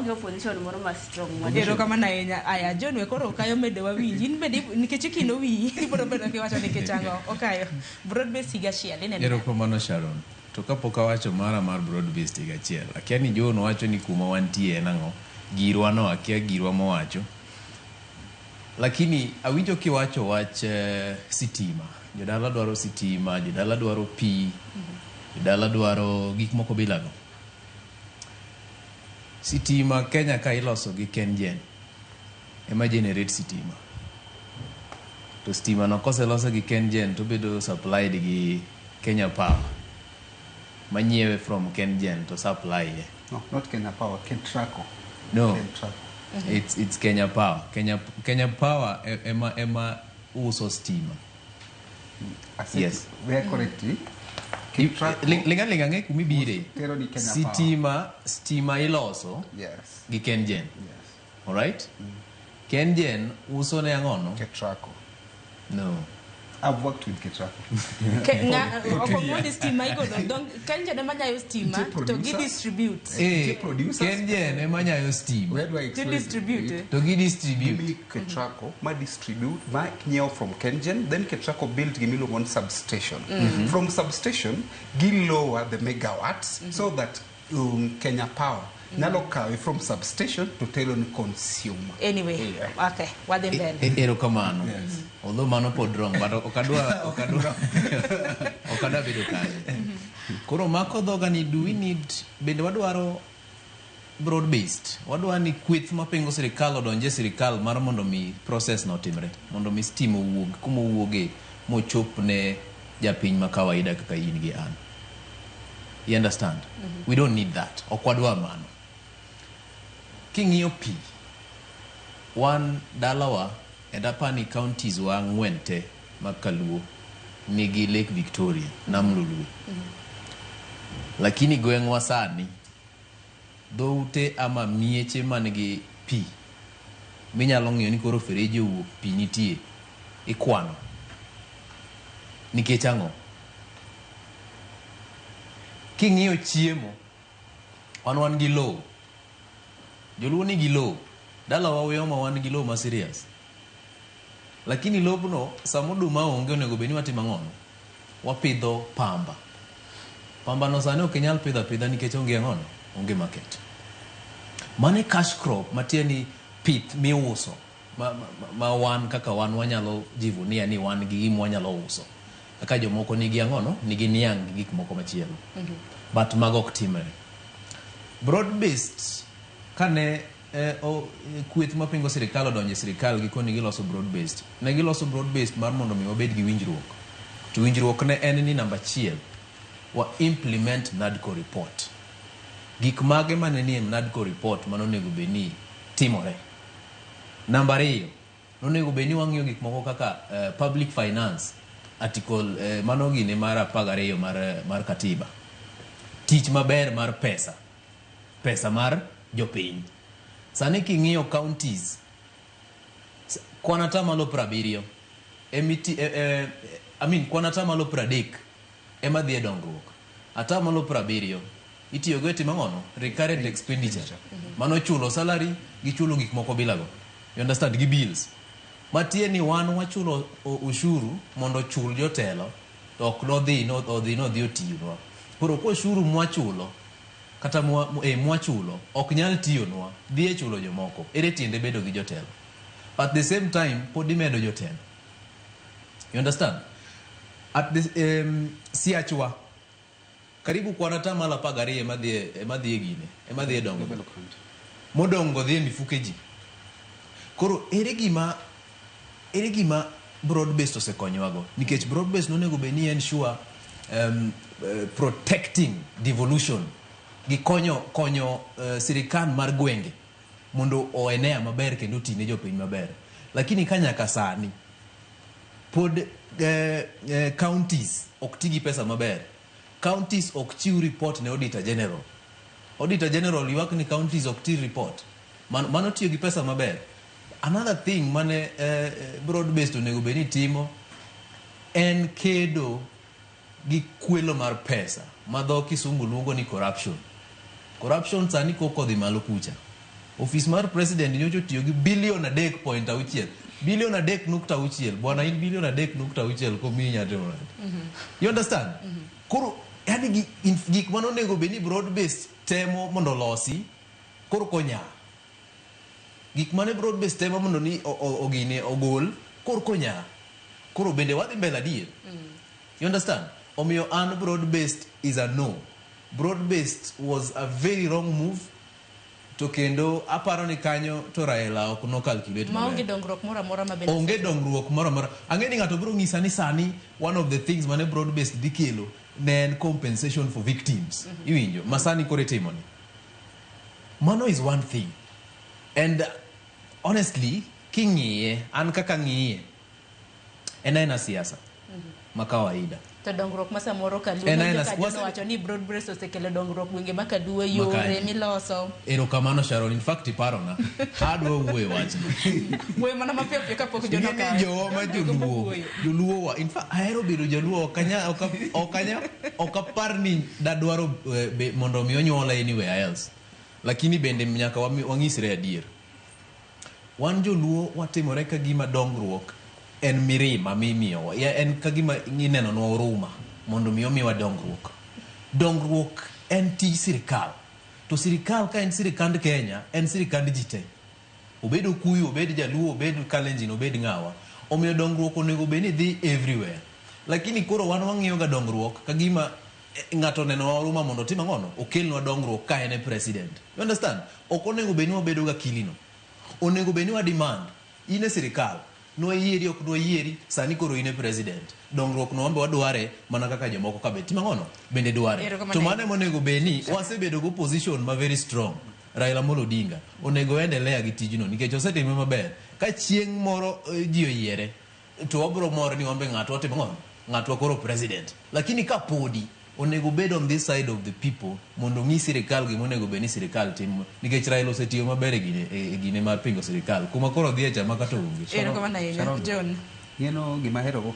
Waonge opposition moro ma strong ma Erokamano ahinya. Aya, John, we koro Okayo medo wawinji. In bende nikech ikino wiyi, ibiro bedo kiwacho nikech ang'o. Okayo, broad based higa achiel, ineno. Erokamano, Sharon. To kapok awacho mara mar broad based higa achiel, akia ni John wacho ni kuma wantie en ang'o. Girwa no akia girwa mowacho. Lakini awinjo kiwacho wach sitima. Jodala dwaro sitima, jodala dwaro pi, jodala dwaro gik moko bilago. Sitima Kenya ka iloso gi KenGen ema generate sitima. To stima no koselose gi KenGen to obedo supplied gi Kenya Power manyiewe from KenGen to supply ye. No, not Kenya Power, Kentraco. No. Kentraco. It's Kenya Power. Kenya Power ema uso stima. I said, Yes. Where correctly? Kentraco. Linga linga ng'e kumibire. Tero ni Kenya Power. Sitima iloso gi KenGen. Yes. Alright? KenGen uso ne ang'ono? Ketraco. No. I've worked with Ketraco. Ok ong'undi stima igolo. KenGen ema nyayo stima Nitie to gi producer. distribute. Nitie producers. KenGen ema nyayo stima. Where do I To explain distribute. it? To gi distribute. Gimi Ketraco ma distribute ma nyiewo from KenGen, then Ketraco build gimiluongo ni substation. From substation gi lower the megawatts so that Kenya Power nyalo kawe from substation to tero ni consumer. Anyway, okay, wadhi mbele. Erokamano. Yes. Although mano pod wrong, but okadwa bedo kanyo. Koro mako dhoga ni do we need, bende wadwaro broad based. Wadwa ni kweth mapingo sirikal odonje sirikal mar mondo mi process no otimre. Mondo mi stima owuog kuma owuoge mochop ne japiny ma kawaida kaka in gi an. You understand? We don't need that. Ok wadwa mano. King'iyo pi, wan dalawa and apani counties wa ang'wen te mag Kaluo nigi Lake Victoria, Nam Lolwe. Lakini gweng'wa sani, dhoute ama mieche man gi pi minyalo ng'iyo ni koro fereji owuok, pi nitie, ikwano. Nikech ang'o? King'iyo chiemo, wan gi lowo. Joluo nigi lowo. Dalawa Uyoma wan gi lowo ma serious. Lakini lobno, sama oduma onge onego bed ni watimo ang'o? Wapidho pamba. Pamba no sani ok inyal pidho apidha nikech onge ang'ono? Onge market. Mano e cash crop matiende ni pith miuso ma wan kaka wan wanyalo jivunia ni wan gi gima wanyalo uso. Kaka jomoko nigi ang'ono? Nigi niang' gi gik moko machielo. But mago ok timre. Broad based kane kweth mapingo sirikal odonjo e sirikal gikoni giloso broad based. Ne giloso broad based mar mondo mi wabed gi winjruok. To winjruok ne en ni namba achiel, wa implement NADCO report. Gik mage mane nie NADCO report mane onego bed ni timore. Namba ariyo, nonego bed ni wang'iyo gik moko kaka public finance article mano gine mar 12 mar katiba. Tich maber mar pesa. Pesa mar jopiny. Sani king'iyo counties, kwan atamalo 70, I mean, kwan atamalo 30 ema dhi e dongruok. Atamalo 70 itiyogo e timo ang'ono? Recurrent expenditure. Mano chulo salary gi chulo gik moko bilago. You understand? Gi bills. Matie ni wan wachulo ushuru mondo ochul jotelo to ok nodhi no, odhi nodhi otiyonwa. Koro ko ushuru mwachulo kata mwachulo ok nyal tiyonwa, dhi e chulo jomoko. Ere tiende bedo gi jotelo? At the same time pod imedo jotelo. You understand? At the siachwa karibu kwan atamalo 12 ema dhi e gine, ema dhi e dongruok. Modong' go dhi e mifuke ji. Koro ere gima broad based osekonyowago? Nikech broad based nonego bed ni ensure protecting devolution gi konyo sirikal mar gwenge mondo oenea maber kendo oti ne jopiny maber. Lakini ka nyaka sani pod counties ok ti gi pesa maber. Counties ok chiw report ne Auditor General. Auditor General ywak ni counties ok ti report. Mano tiyo gi pesa maber. Another thing mane broad based onego bed ni timo en kedo gi kwelo mar pesa ma dho Kisungu luongo ni corruption. Corruption sani koko odhi malo kucha. Ofis mar president nyocha otiyo gi bilion 3.6, bilion 3.6. Bwana, in bilion 3.6 komiyi nya timo nade? You understand? Koro yani gik mane onego bed ni broad based temo mondo olosi koro konya gik mane broad based temo mondo ni ogine ogol koro konya koro bende wadhi mbele adier. You understand? Omiyo an, broad based is a no. Broad based was a very wrong move. To kendo aparo ni kanyo to Raila ok no calculate maonge maber. Dongruok moro amora ma bende Onge dongruok moro amora. Ang'e ni ng'ato biro ng'isa ni sani one of the things mane broad based dhi kelo ne en compensation for victims. Iwinjo? Ma sani koro itimo ni. Mano is one thing. And honestly, king'iye, an kaka ng'iye, en aena siasa ma kawaida. To dongruok ma samoro Kaluo En aena ka wacho ni broad based osekelo dongruok gwenge ma Kaluo, yore Makanye. miloso. Erokamano, Sharon. In fact, iparona. Adwa wuoyo wachno. Wuoyo mana mapiyo piyo kapok John Ing'e ni okawe. jowa ma joluo, Wuoyo. Joluo wa, in fact, ahero bedo jaluo, ok apar ni dadwaro mondo mi onyuola anywhere else. Lakini bende nyaka wang'isre adier. Wan joluo watimore ka gima dongruok en mirima mimiyowa. En ka gima inenonwa oruma mondo mi omiwa dongruok. Dongruok en tij sirikal. To sirikal ka en sirikand Kenya, en sirikand ji te. Obed Okuyu, obed Jaluo, obed Kalenjin, obed ng'awa. Omiyo dongruok onego bed ni dhi everywhere. Lakini koro wan wang'iyo ga dongruok ka gima ng'ato oneno oruma mondo otim ang'ono? Okelnwa dongruok ka en e president. You understand? Ok onego bed ni wabedo ga kilino. Onego bed ni wa demand. In e sirikal. Nwayieri ok nwayieri, sani koro in e president. Dongruok no wambe wadware mana kaka jomoko ka be timo ang'ono? Bende dware. Erokamano. To mano ema onego bed ni wasebedo gi opposition ma very strong. Raila Amolo Odinga onego endelea gi tijno nikech osetime maber. Ka chieng' moro ji oyiere to wabro mor ni wambe ng'atwa otimo ang'ono? Ng'atwa koro president. Lakini ka podi onego bed on this side of the people mondo ong'i sirikal gima onego bed ni sirikal timo nikech Raila osetiyo maber e gine mar pingo sirikal kuma koro odhiye cha ma kata onge. Erokamano ahinya. Sharon. John. Ng'eno gima ahero go.